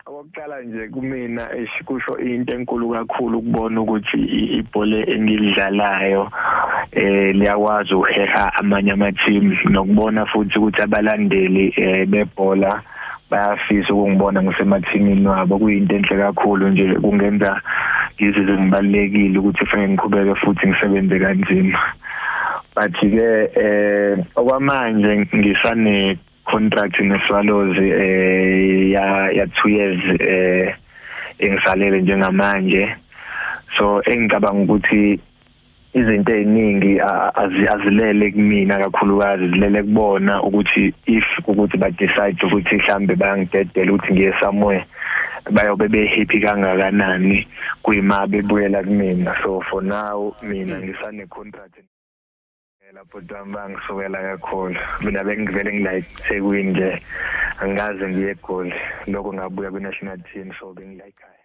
Okokuqala nje kumina kusho into enkulu kakhulu ukubona ukuthi ibhola engilidlalayo liyakwazi ukuheha amanye ama-team, nokubona futhi ukuthi abalandeli bebhola bayafisa ukungibona ngisemathimini wabo. Kuyinto enhle kakhulu nje, kungenza ngizizwe ngibalulekile ukuthi kufanele ngiqhubeke futhi ngisebenze kanzima. But-ke okwamanje ngisane contract neSwallows ya 2 years engisalele njengamanje. So engicabanga ukuthi izinto eziningi azilele kumina kakhulukazi, zilele kubona ukuthi if ukuthi ba decide ukuthi mhlambe bayangidedela ukuthi ngiye somewhere, bayobe be happy kangakanani kuyima bebuyela kumina. So for now mina ngisane contract lapho bangisukela kakhulu. Mina bengivele ngila eThekwini nje, angikaze ngiye eGoli, lokho ngabuya kwi-national team, so bengila ekhaya.